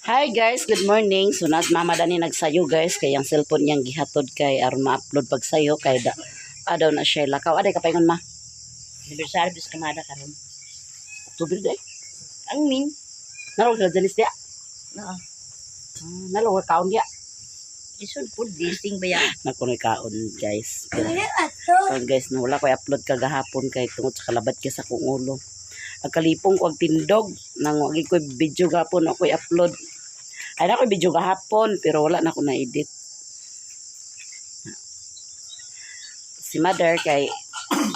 Hi guys, good morning. So nas mama dani nagsayo guys, kay ang cellphone niyang gihatod kay aron ma-upload pag sayo kay da adaw na siya lakaw. Aday kapaingon ma. Anniversary bis kamada karon. Tubig day. Ang min. Nalog ka janis dia. Na. Ah, nalog ka kaon dia. Lisod pud gising ba ya? Nakunoy kaon guys. Pero, kaon guys, no, wala ko upload kagahapon kay tungod sa kalabad kay sa akong ulo. Ang kalipong ko ang tindog nang wagi ko video gahapon ako upload. Ay na ko video gahapon pero wala na ko na-edit. Si mother kay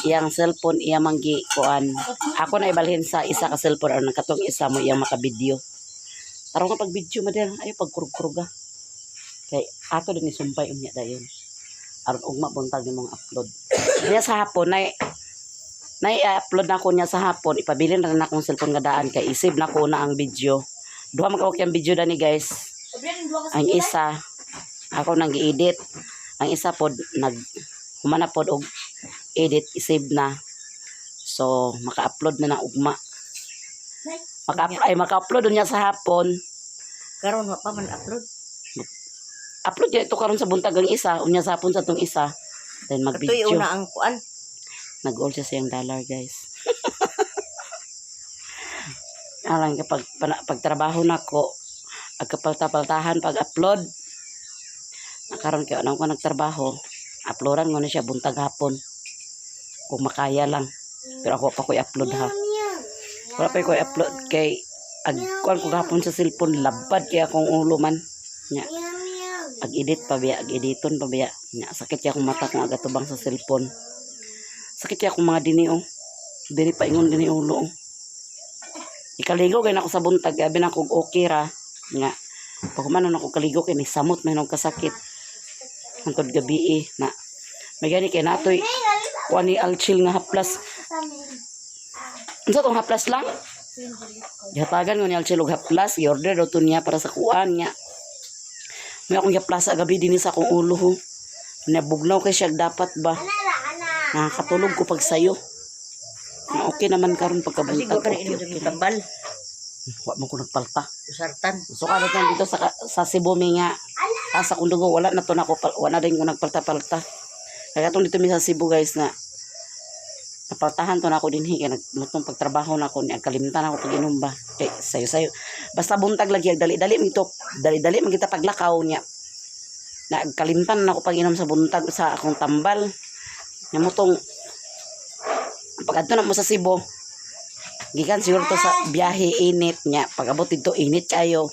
iyang cellphone iya manggi kuan. Ako na ibalhin sa isa ka cellphone aron katong isa mo iyang makabidyo. Tarong nga pag video mother, ayo pagkurog-kuruga. Kay ato din isumpay unya dayon. Aron ugma buntag nimong upload. Niya sa hapon nay nay upload na ko niya sa hapon, ipabilin na na akong cellphone nga daan kay isip na ko na ang video. Duha man ka ang video dani guys. Ang isa ako nang gi-edit. Ang isa pod nag humana pod og edit, isave na. So maka-upload na na ugma. Maka ay maka-upload niya sa hapon. Karon wa pa man upload. Upload niya ito karon sa buntag ang isa, unya sa hapon sa tong isa. Then Katoy mag-video. una ang kuan. Nag-all siya siyang dollar, guys. Alang kapag pagtrabaho na ko, agkapalta-paltahan pag-upload. Nakaroon kayo anong ko nagtrabaho, uploadan ko na siya buntag hapon. Kung makaya lang. Pero ako pa ko i-upload ha. Wala pa ko i-upload kay ag kuan ko gahapon sa cellphone, labad kay akong ulo man. Nya ag-edit pa biya, ag-editon pa biya. Nya sakit kay akong mata kung agatubang sa cellphone. Sakit kay akong mga dini oh. Diri pa ingon dini ulo oh. Ikaligo kay nako sa buntag, abi na kog okay ra. Nga pag man ako kaligo kay ni samot man og kasakit. Hangtod gabi eh, na. May gani kay natoy kuan ni Alchil nga haplas. Unsa tong haplas lang? Gihatagan ko ni Alchil og haplas, i-order daw to niya para sa kuan nga. May akong gihaplas sa gabi dinhi sa akong ulo ho. Nabugnaw kay siya dapat ba? Nakakatulog ko pag sayo. Na okay naman karon Kasi pagkabuntag. ko kan Okay, inom okay. sa tambal. Wa man ko nagpalta. Usartan. So kada tan dito sa Cebu mi nga asa kong dugo wala na to nako wala din ko nagpalta-palta. Kaya katong dito mi sa Cebu guys na napaltahan to nako dinhi kay nagmutong pagtrabaho nako ni kalimtan ako pag inom ba kay sayo-sayo basta buntag lagi ag dali-dali man ito dali-dali man kita paglakaw niya na kalimtan na ako pag inom sa buntag sa akong tambal nya mutong pag adto na mo sa Cebu gikan siguro to sa biyahe init niya pag abot dito init kayo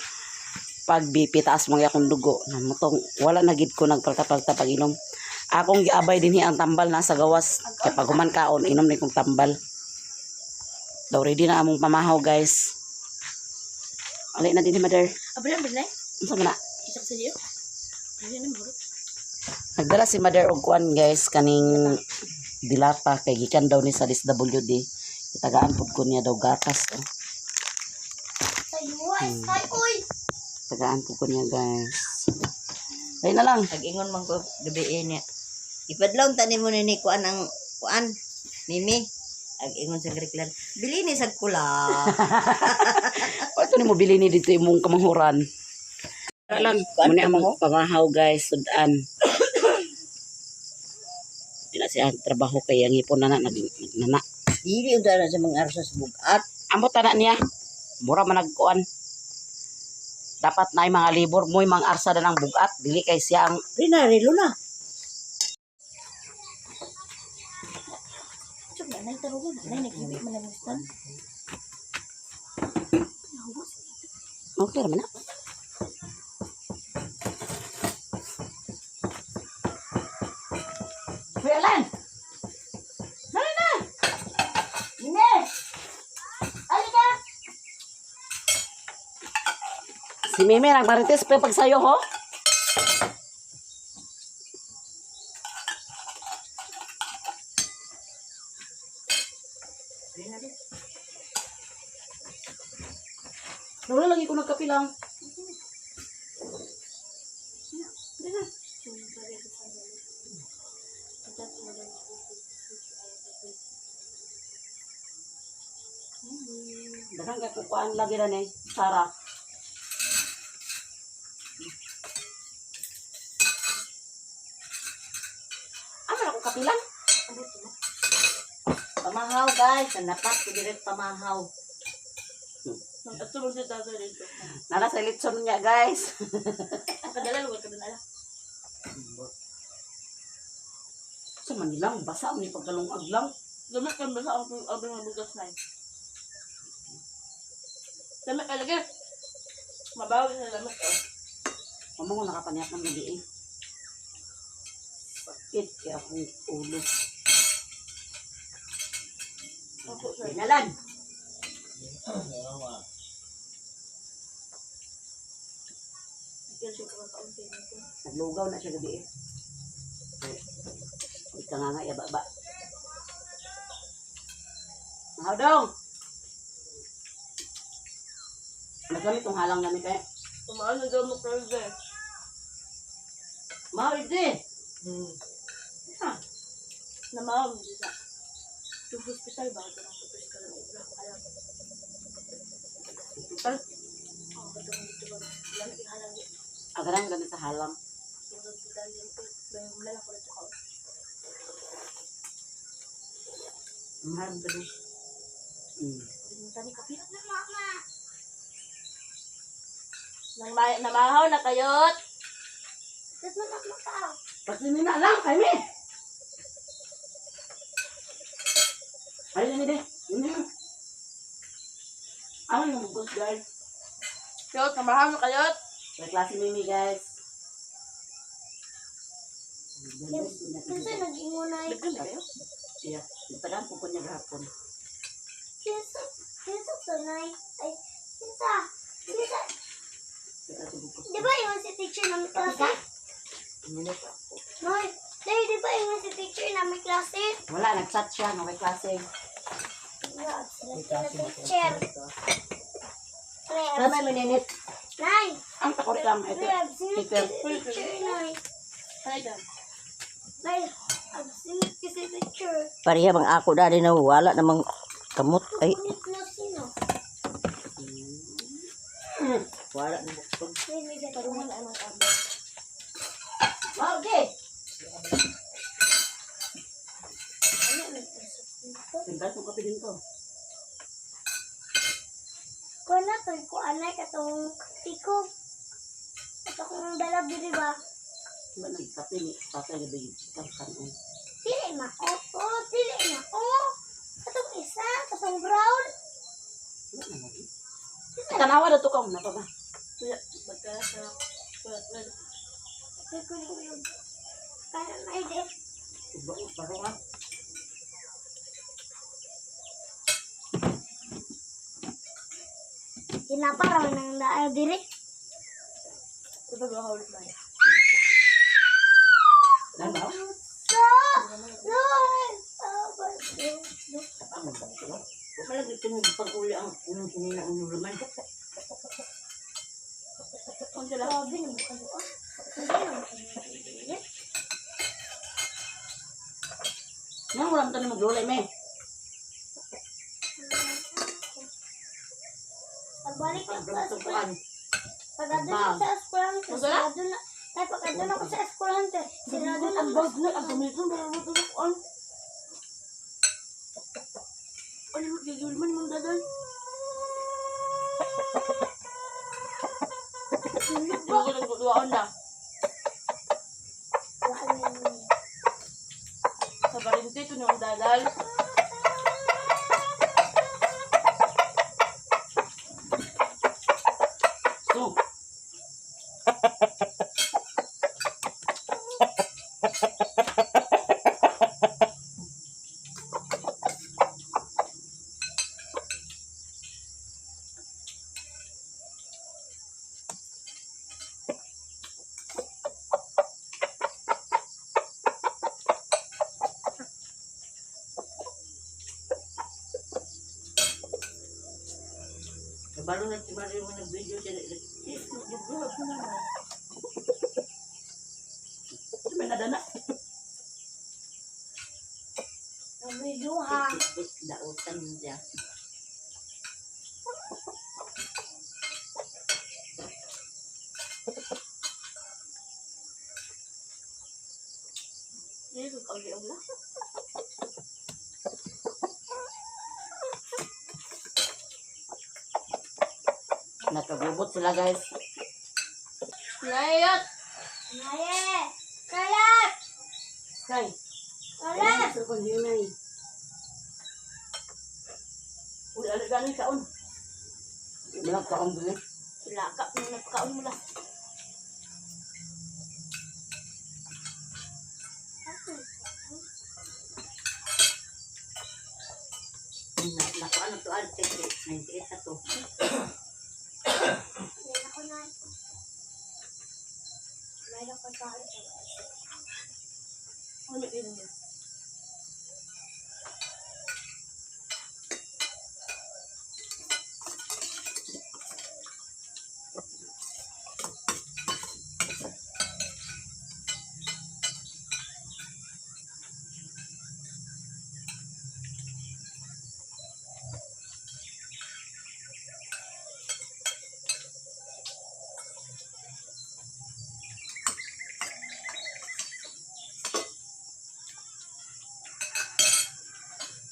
pag BP taas mga akong dugo na mutong wala na gid ko nagpalta-palta pag inom. Akong giabay dinhi ang tambal nasa gawas kay pag human kaon inom ni kong tambal. Daw ready na among pamahaw guys. Ali na dinhi mother. Ablan ba na? Unsa man na? Isa sa iyo. Ano na bro? Nagdala si mother og kuan guys kaning dilata kay gikan daw ni sa DSWD. Itagaan pud ko niya daw gatas oh. Tagaan pud ko niya guys. Dahil na lang. Nag-ingon man ko gabi eh niya. Ipadlong tani mo ni kuan ang kuan. Mimi. Ag-ingon sa Greekland. Bili ni sa kula. O ito ni mo bilhin ni dito imong kamanghuran. Wala lang, Kuan muna ka among mo? pamahaw guys, sudan. Di na siya trabaho kay ang ipon na na, nagnana. Dili unta na sa mga arsa sa bugat. Amot na niya. Mura man nagkuan. Dapat na mga libor mo'y mga arsa na ng bugat. Dili kay siya ang Rina rilo na. Okay naman na. Kuya Alan! Dali na! Mimi. Alika. Si Mimi nagmarites pa pag sayo ho. Wala lagi ko nagkape lang. Daghang kay kukuan lagi na ni Sara. Kapilang. Pamahaw guys, napat ko direct pamahaw. At mo siya tatay dito. Nara sa litson niya, guys. Kadala, lugar ka din ala. Sa manilang, basa ni pagkalungag lang. Gamit ka ba sa ang ang mga bugas na yun? Lamig ka lagi. Mabawi sa lamig ka. Mamo ko nakapanyat ng gabi eh. Sakit kaya akong ulo. Ako sir. Pinalan. Yan siya kumakaunti nito. Naglugaw na siya gabi eh. Uy, ka nga nga, yaba ba. Mahaw dong! Naggamit tong halang namin kaya. Kumaan na daw mo crazy. Mahaw, ide! Ha? Namawag mo siya. Yung hospital ba? Ito lang tapos ka lang. Wala ko alam. Hospital. Oo, ito lang dito ba? Lamig yung halang. Agarang gamit sa halang. Yung hospital yung may wala lang ko na ito ka. Mahal ba doon? Yung tani kape. Nang namahaw na kayot. Pag na lang, kami! Ayun, yun, yun, yun, yun. Ano yung bugos, guys? Kayot, namahaw na kayot. May klase mimi, guys. Kasi nag-ingunay. Daghan na kayo. Yeah, nagtagaan po ko niya gahapon. Kinsa, kinsa tunay. Ay, kinsa, kinsa. Kita sa bugos. Di ba ingon si teacher na may klase? Noy, day, di ba ingon si teacher na may klase? Wala, nag-chat siya, no, may klase. Wala, sila sila teacher. Nay, Mamay maninit. Nay, Ang takot lang, ito. nay, absent Peter. si teacher, nay. Ay, dam. Nay, absent si teacher. Pareha bang ako dali na wala namang kamot ay Kunit na sino? wala na buktog. Nay, may gagawin. Wow, okay. Ano, may pasok dito? Pintas mo kape din to. Kuha na to, ko anay katong tiko. At akong dala diri ba? Wala, nagkape ni tatay gabi. Itang kanon. Dili mao. Oh, dili mao. Katong isa, katong brown. Wala na lagi. Tanawa na to ka, na pa ba? Kuya, bagkala sa kuya, kuya. Ay, kunin yung Kanan ay di. Uba, baro ka. Kinapara man ang daan diri. Ito ba ulit ba? Ano ba? So, Lord, oh, but no. Ano ba ito? Malagi ito pag-uli ang unong sinina ang laman. Kung sila. Grabe naman kayo ah. Hindi naman kayo diri. Nga, wala mo tayo maglulay, me. Pagbalik ako sa eskwela, Kuan. pag adto na sa eskwela, sarado na. Ay, pag adto na ako sa eskwela, sarado na. Ang bag na, ang gamitin, ba mo ito on? Ano mo, gigil man mong dadal? Hindi ko nagduduan na. Wala na yun. Sa barinte, ito niyong dadal. So, Kabalo na si Mario mo nag-video siya. may nadana. Nabiyuha. Dautan niya. Hindi ko kauli ang lasa. Nakagubot sila, guys. Layot! Naye! Kalat! Sky. Kalat! Cellphone yun ay. Uy, ano galing kaon? Wala kaon dili. Sila ka, nung nagpakaon mo lang. Naku, ano to, 98 na to. Yan ako na. Mayroon ko sa Ano yun yun?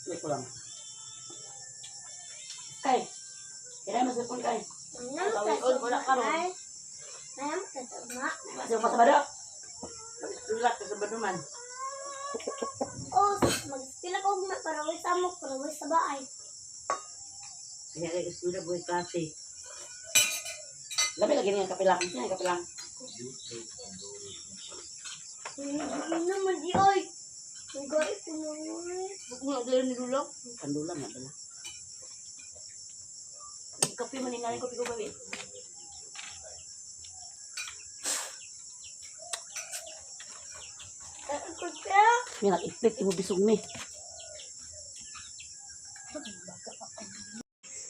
Wait ko lang. Sky. Kailan mo cellphone kay? Mayroon Wala karon. Mayroon ka sa uma. Kasi ko sa bado. Tulak ka sa baduman. Oh, mag-still ako ugma para way sa amok, para way sa baay. Kaya kay eskwela buhay klase. Labi lagi niya kapilang. Niya kapilang. Hindi naman di oy. Ang gay ko naman. Bukong na dala ni Lula. Kandula na dala. Kape man ni nanay ko pigo gabi. Ko siya. Mi nag-iplit imo bisog ni.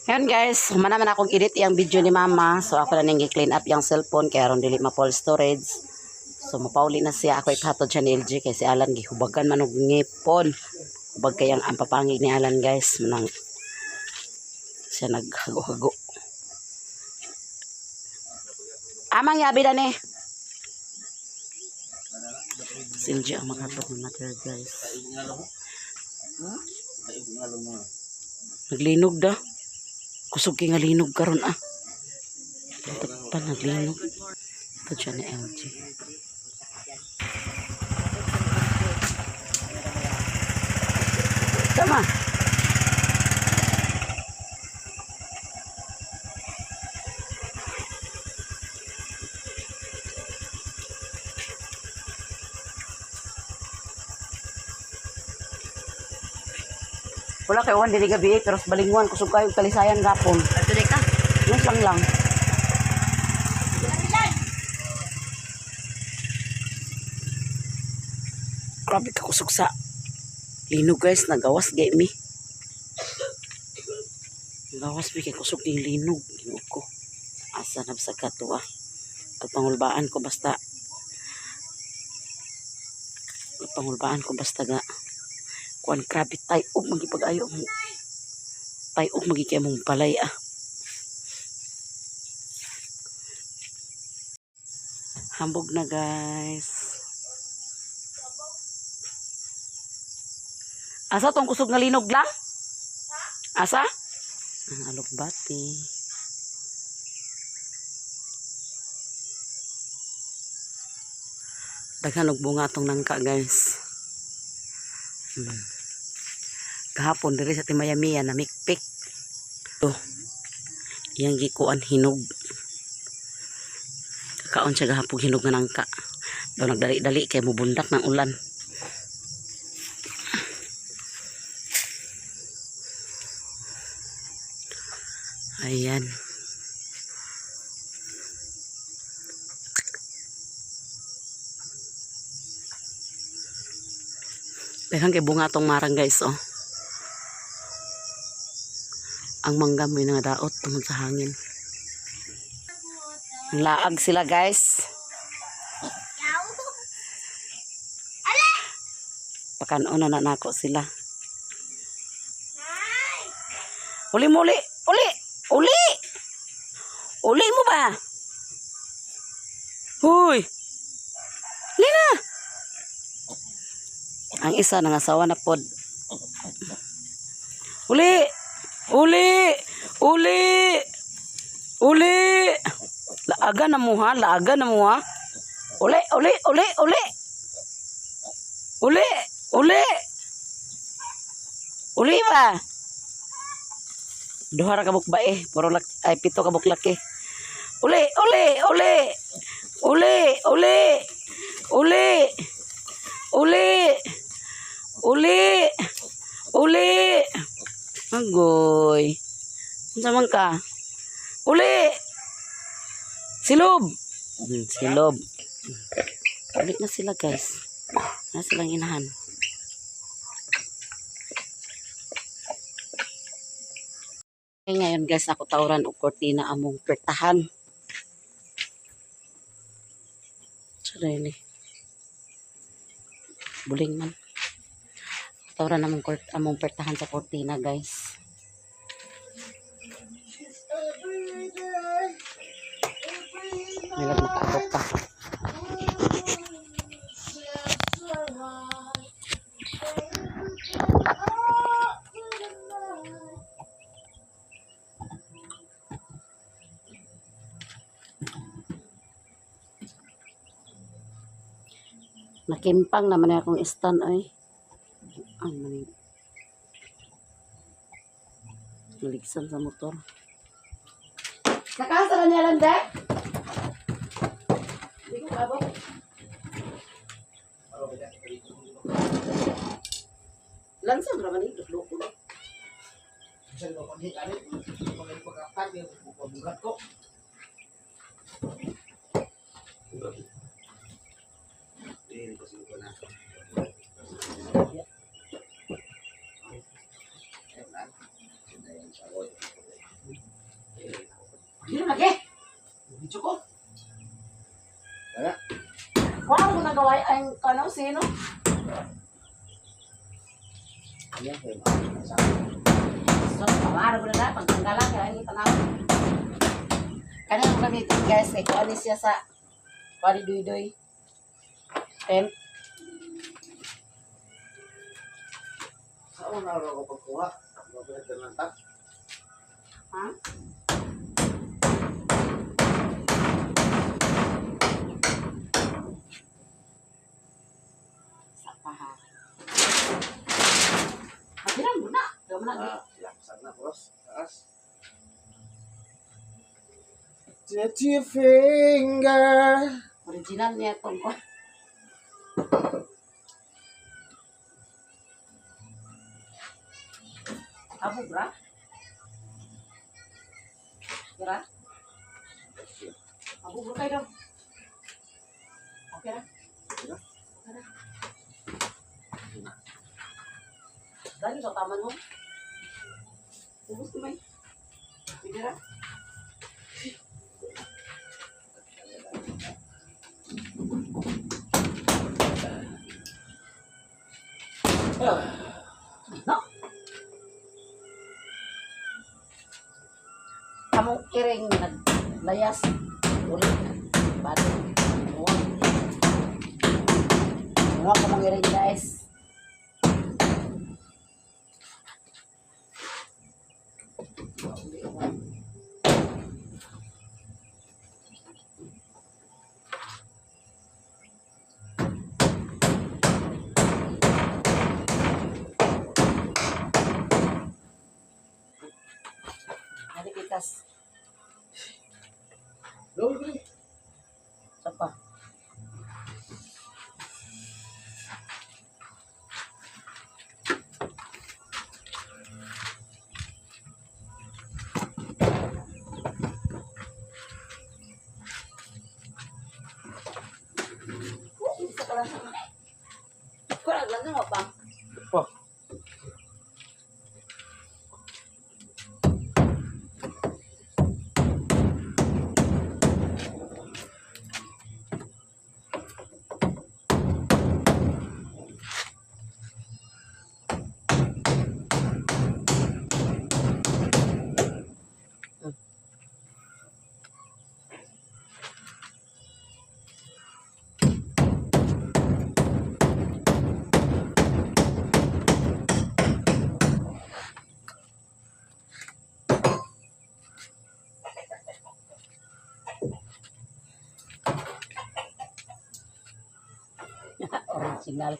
Ngayon guys, humana man akong edit yung video ni mama. So ako na ning gi-clean up yung cellphone kaya aron dili ma-full storage. So mapauli na siya, ako ipahatod siya ni LG kay si Alan gihubagan man og ngipon. Hubag kayang ang papangig ni Alan, guys, manang siya naghago-hago. Amang yabi na ni. Si LG ang makatod ng matter, guys. Naglinog da. Kusog kay nga linog karon ah. Ito pa naglinog. Ito siya ni LG. Tama. Wala kay uwan dili gabi eh, pero sa balingwan kusog kayo talisayan gapon. Ato ka. Nus lang lang. Grabe ka kusog sa linog, guys, nagawas gay mi. Nagawas mi kay kusog ning linog, Ginoo ko. Asa na sa kato ah. Pagpangulbaan ko basta. Pagpangulbaan ko basta ga. Kuan grabe tay og magipag-ayo ang tay og magikay mong palay ah. Hambog na, guys. Asa tong kusog nga linog lang? Asa? Ang alugbati. Daghan og bunga tong nangka, guys. Kahapon diri sa Timayamiya namikpik. Oh. Iyang gikuan hinog. Kakaon siya gahapon hinog nga nangka. Daw nagdali-dali kay mubundak ng ulan. Ayan. Daghang kay bunga tong marang, guys, oh. Ang mangga may nga daot tungod sa hangin. Laag sila, guys. Yaw. Pakanon na nako sila. Ay! Uli mo, uli! Uli! Uli! Uli mo ba? Huy! Lina! Ang isa nangasawa na pod. Uli! Uli! Uli! Uli! Laaga na mo ha, laaga na mo ha. Uli, uli, uli, uli. Uli, uli. Uli ba? Duha ra ka buk bae, puro lak ay pito ka buk laki. Uli, uli, uli. Uli, uli. Uli. Uli. Uli. Uli. Agoy. Unsa man ka? Uli. Silob. Silob. Ulit na sila, guys. Na silang inahan. Eh, ngayon guys, ako tawran og kortina among pertahan. Sarili. Buling man. Tawran among among pertahan sa kortina, guys. Nilag makaabot pa. Nakimpang naman na akong stand ay. Ang mani. Naligsan sa motor. Nakasa na niya lang, Dek? Hindi ko kabot. Lansang raman ito, loko. Hindi na lagi. Video ko. Wala. Wala mo nagawa ay ano, sino? So, pawara ko na na, pagtanggalan, kaya hindi tanaw. Kanya mo gamitin guys, eh, kuha ni siya sa pari duy-duy. Tent. Sa una araw ko pagkuha. Mabuhat na ng tak. Ha? Sa paha. Mabilang mo na. Gawa mo na. Ah, laksan na boss. Taas. Dirty finger. Original niya itong ko. Abo, bra? Bra? Abo, bra kayo daw. Okay ra? Okay ra. Dali sa taman mo. Ubus na may. Sige ra. No. Among iring naglayas. Ulit. Bato. Muwag. Muwag among iring, guys. Dali pitas. Lol, pre. Isa pa. Oh, isa ka lang sa Kurang lang nga pa. Pa. signal.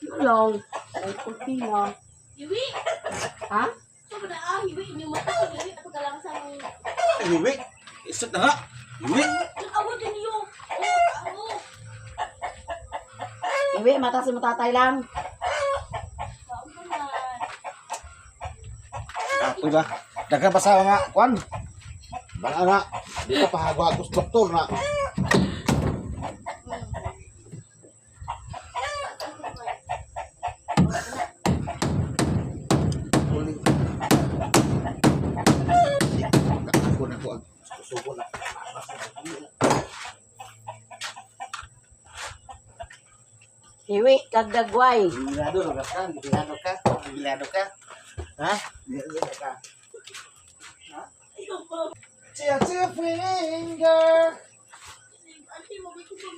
Hello. Ay, kurtina. Iwi! Ha? So, na ah, iwi. Inyong mata. Iwi. Pagkalang sa Iwi. Isot na nga. Iwi. Ang din niyo. Oh, amo. Iwi, mata si matatay lang. Kaon ko na. Apoy ba? Daghan pa sa nga kwan. Bala na. Di ka pahagwagos doktor na. Ako na ko ang subo na. Iwi, kagdagway. Gibilado na ka, gibilado ka, gibilado ka. Ha? Gibilado ka. Chia finger. Ante, mabay ko pa.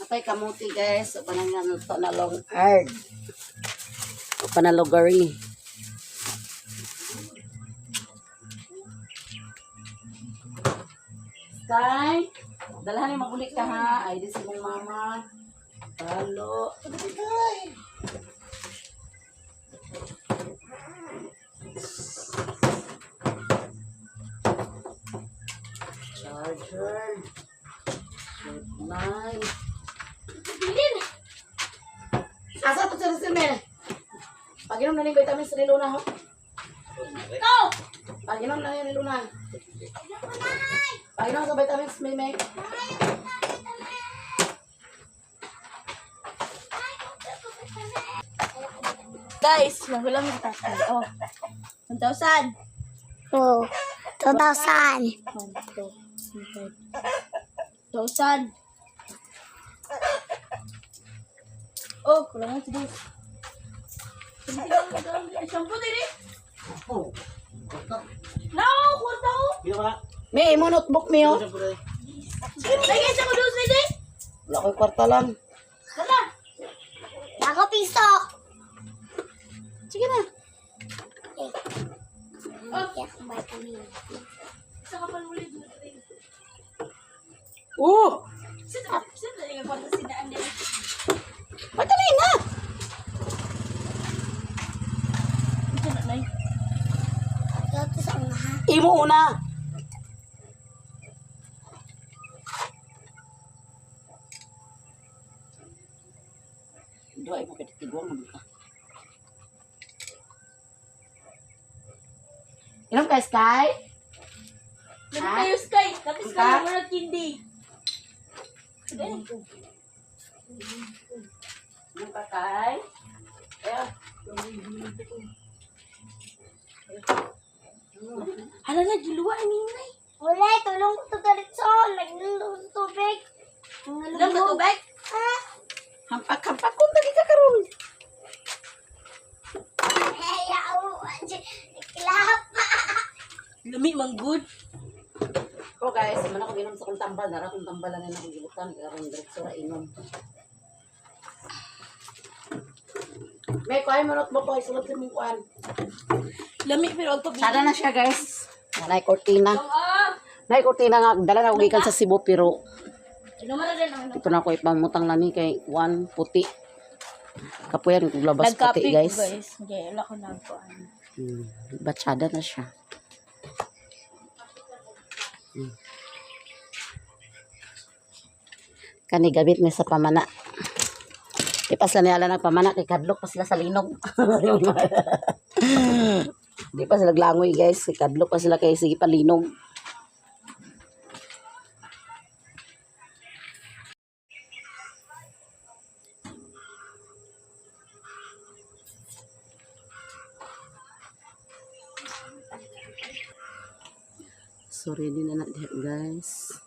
Atay kamuti guys, upanan nga nuto na long egg. Upanan logari. Sky, dalhan ni mabulik ka ha. Ay di si mong mama. Talo. Charger. Good night. Bilin! Asa to sir sir? Pag-inom na ni vitamins ni Luna ho. Go! Pag-inom na ni Luna. Pag-inom sa vitamins may may. Guys, magulang yung tatay. Oh. 1,000. Oh, 2,000. 1, 2, 3, 2,000. Oh, kulang na si Dos. Shampoo din eh. Oh. No, kwarta ko. May imo notebook mi oh. Lagay sa ko dos lady. Wala ko'y kwarta lang. Wala. Ako piso. Sige na. Eh. Hindi akong vitamin. Isa ka pa muli dun. Oh! Sino sino yung kwarta sinaan din? Madali na! Ito na nay. Ito sa una ha. Imo una. Dua imo kay tiguang naman ka. Inom ka, Sky? Lagi tayo Sky. Tapos Ka? ka mo na kindi. Inom ka, Kai? Ayan. Hala na giluwa ni nay. Wala, tulong ko to diretso. Naglulong sa tubig. Alam ka tubig? Ha? Hampak, hampak. Kung dali ka karon. Hey, ako. Klap. Lami man good. Ko guys, man ako ginom sa kong tambal. Nara kong tambal na akong gibutan. Karon diretso ra inom. May kuhay mo notebook ko. Sulod sa mong kuhan. Lami pero ang pag Sada na siya guys. Nanay cortina. Ah! Nay cortina nga dala na ko gikan sa Cebu pero Ano man rin ang ito na ko ipamutang na ni kay one puti. Kapuyan kog labas puti guys. Guys. Okay, wala ko na ko. Batsada na siya. Kani gabit ni sa pamana. Di pa sila niala nagpamana kay kadlok pa sila sa linog. Di pa sila glangoy guys, kay kadlok pa sila kay sige pa linog. So ready na na diha guys.